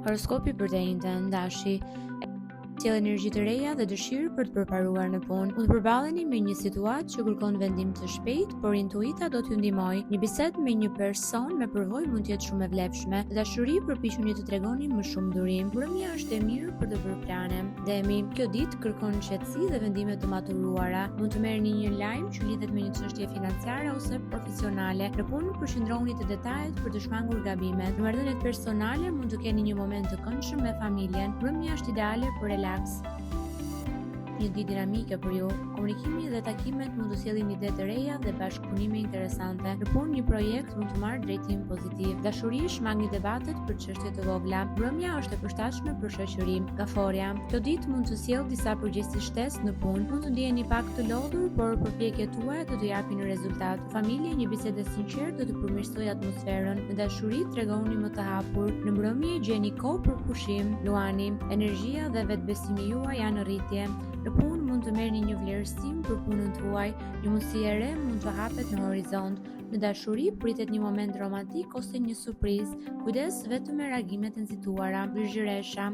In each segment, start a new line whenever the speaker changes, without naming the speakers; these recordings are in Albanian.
Horoskopi për të enjten, Dashi. Sjell energji të reja dhe dëshirë për të përparuar në punë. Mund të përballeni me një situatë që kërkon vendim të shpejtë, por intuita do t'ju ndihmojë. Një bisedë me një person me përvojë mund të jetë shumë e vlefshme. Në dashuri përpiquni të tregoni më shumë durim. Mbrëmja është e mirë për të bërë plane. Demi, kjo ditë kërkon qetësi dhe vendime të maturuara. Mund të merrni një lajm që lidhet me një çështje financiare ose profesionale. Në punë përqendrohuni te detajet për të shmangur gabimet. Në marrëdhëniet personale mund të keni një moment të këndshëm me familjen. Mbrëmja është ideale për relaks. Një ditë dinamike për ju. Komunikimi dhe takimet mund të sjellin ide të reja dhe bashkëpunime interesante. Në punë një projekt mund të marrë drejtim pozitiv. Dashuri shmangni debatet për çështje të vogla. Mbrëmja është e përshtatshme për shoqëri. Gaforja. Kjo ditë mund të sjellë disa përgjegjësi shtesë në punë. Mund të ndiheni pak të lodhur, por përpjekjet tuaja do të japin rezultat. Në familje një bisedë e sinqertë do të përmirësojë atmosferën. Në dashuri tregohuni më të hapur. Në mbrëmje gjeni kohë për pushim. Luani. Energjia dhe vetëbesimi juaj janë në rritje. Në punë mund të merrni një vlerësim për punën tuaj. Një mundësi e re mund të hapet në horizont. Në dashuri pritet një moment romantik ose një surprizë. Kujdes vetëm me reagimet e nxituara. Virgjëresha.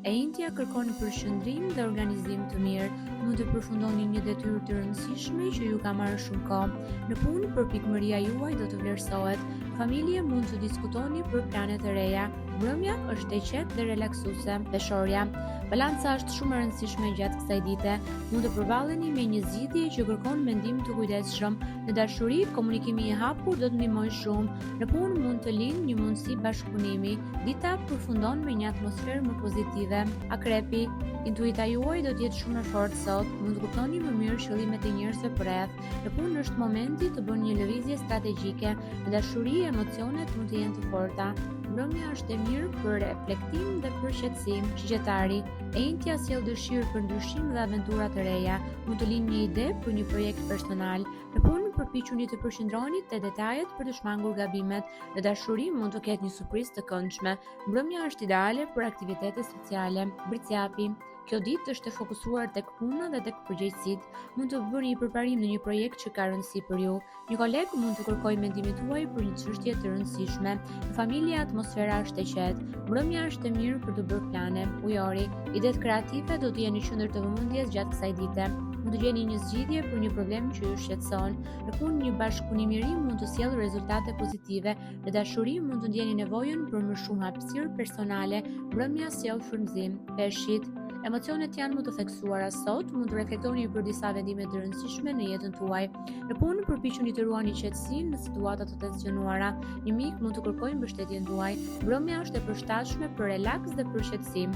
E enjtja kërkon përqendrim dhe organizim të mirë. Mund të përfundoni një detyrë të rëndësishme që ju ka marrë shumë kohë. Në punë, përpikmëria juaj do të vlerësohet. Në familje mund të diskutoni për plane të reja. Mbrëmja është e qetë dhe relaksuese. Peshorja. Balanca është shumë e rëndësishme gjatë kësaj dite. Mund të përballeni me një zgjidhje që kërkon mendim të kujdesshëm. Në dashuri, komunikimi i hapur do të ndihmojë shumë. Në punë mund të lindë një mundësi bashkëpunimi. Dita përfundon me një atmosferë më pozitive. Akrepi, intuita juaj do të jetë shumë e fortë sot, mund të kuptoni më mirë qëllimet e njerëzve përreth. Në punë është momenti të bëni një lëvizje strategjike. Në dashuri, emocionet mund të jenë të forta. Mbrëmja është e mirë për reflektim dhe për qetësim. Shigjetari, e enjtja sjell dëshirë për ndryshim dhe aventura të reja. Mund të lindë një ide për një projekt personal. Në punë përpiquni të përqendroheni te detajet për të shmangur gabimet. Në dashuri mund të ketë një surprizë të këndshme. Mbrëmja është ideale për aktivitete sociale. Bricjapi, kjo ditë është e fokusuar tek puna dhe tek përgjegjësitë. Mund të bëni një përparim në një projekt që ka rëndësi për ju. Një koleg mund të kërkojë mendimin tuaj për një çështje të rëndësishme. Në familje atmosfera është e qetë. Mbrëmja është e mirë për të bërë plane. Ujori, idetë kreative do të jenë në qendër të vëmendjes gjatë kësaj dite. Mund të gjeni një zgjidhje për një problem që ju shqetëson. Në punë një bashkëpunim i ri mund të sjellë rezultate pozitive. Në dashuri mund të ndjeni nevojën për më shumë hapësirë personale. Mbrëmja sjell frymëzim. Peshqit, Emocionet janë më të theksuara sot, mund të reflektoni për disa vendime të rëndësishme në jetën tuaj. Në punë përpiquni të ruani qetësinë në situata të tensionuara. Një mik mund të kërkojë mbështetjen tuaj. Mbrëmja është e përshtatshme për relaks dhe për qetësim.